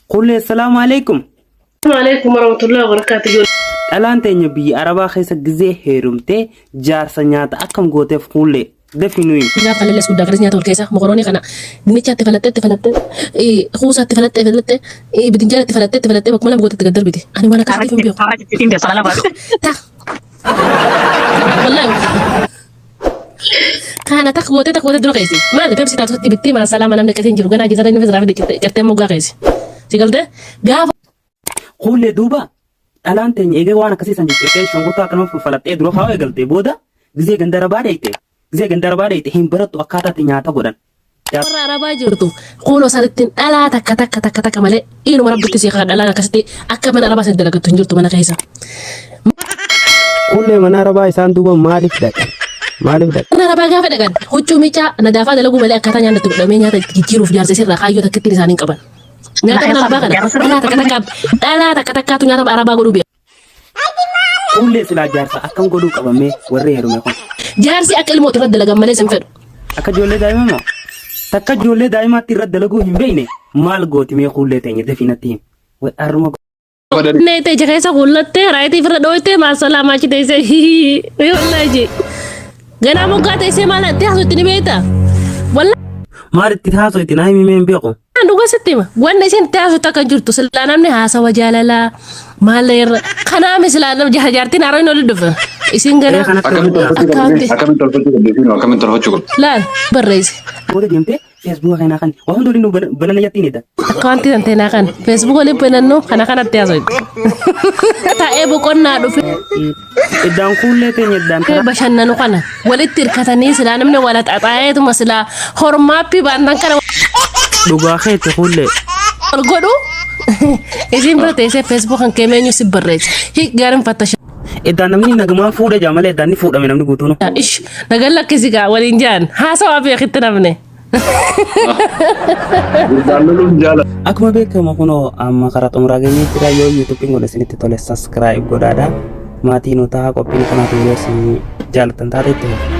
Kullee, assalaamu alaikum. Alaikum warahmatullahi wabarakatuh. Dhalaan teenya biyya Arabaa keessa gizee heerumtee jaarsa nyaata akkam gooteef, kuullee dafii nuyi. Gaafa kalelles guddaa kanas nyaata ol keessa mokoroonii kana dinnichaatti falattee itti falattee, kuusaatti falattee falattee, bidinjaatti falattee itti falattee, bakkuma lama gootetti gad darbiti. Ani waan akkasitti hin beeku. Ta. Wallaahi. Kana takka gootee, takka gootee dura keessa. Maali Pepsi taatu itti bittee maa salaama namni akkasii hin jiru. Ganaa jizarra inni firaa fide cirtee moggaa keessa. Si galtee gaafa Kuullee, duuba dhalaan teenya eegee waan akkasii san ciccirtee, shunkurtaa akkanuma falaxxee dura kaa'uu eegalte, booda gizee ganda Arabaa dheeyte, gizee ganda Arabaa dheeyte hin barattu akkaataa itti nyaata godhan. Warra Arabaa jirtu kunoo sanittiin dhalaa takka takka takka takka malee inuma rabbitti si haa dhalaan akkasitti akka mana Arabaa sanitti dalagattu hin jirtu mana keessa. Kuullee, mana Arabaa isaan duuba maaliif dhaqan? Maaliif dhaqan? Mana Arabaa gaafa dhaqan huccuu miicaa nadaafaa dalaguu malee akkaataa nyaanni itti godhamee nyaata itti jijjiiruuf jaarsa isirraa kaayyoo takkittiin isaanii hin qaban. Nyaata mana Arabaa kana dhalaa takka takka, dhalaa takka takkaatu nyaata Arabaa godhuu beeka. Kuullee, silaa jaarsa akkam godhuu qabamee warri heerume kun? Jaarsi akka ilmooti irratti dalagan malee sin fedhu. Akka ijoollee daa'imaa moo? Takka ijoollee daa'imaatti irra dalaguu hin beekne maal gooti mee, kuullee teenya dafii natti himi. Way arruma. Neete ija keessa kuullattee raayitii ofirra dhooytee maal salaamaa achi teessee hihii wallaahi jee. Ganaa moggaa teessee maal itti haasofti ni beektaa? Wallaahi. Maal itti haasoo itti naa himi mee, hin beeku. Dhuga sitti hima. Wanni isin itti haasoftu akka hin jirtu silaa namni haasawa jaalalaa maal irra kanaami silaa namni jaartiin haroon oli dhufe. Isin Ee ganaa kan akka Akkamitti guddaa. tolfachuu qabdi? Akkamitti tolfachuu qabdi? Isiinoo akkamitti tolfachuu qabdi? Laal barreesse. Booda deemtee Feesbuuka kanaa kan waa hundi waliin nu banana jettiin edda. Akkaawuntii tan teenaa kan Feesbuuk waliin banannu kana kanatti haasofti. Taa'ee boqonnaa dhufe. Iddaan kuullee teenya iddaan tana. Bashannanu kana walitti hirkatanii silaa namni wala xaxaa'eetuma silaa hormaappii baantan kana Dhugaa keetti, kuullee. wal godhu. Isin bira teessee Feesbuuk kan kee meenyu si barreessa. Hi gaariin fattasha. Iddaan namni nagumaan fuudhe jaa malee iddaan ni fuudhame namni guutuunu. Ish nagan lakkisi gaa waliin jaan haasawaa beekitti namni. Gurbaan loluun jaalatu. Akkuma beekamu kunoo amma karaa xumuraa geenyee jira. Yoo YouTubeiin kun isinitti tole, subscribe godhaadha. Maatii nu ta'a. Qophiin kanaatu yoo isin jaalatan taate itti fufa.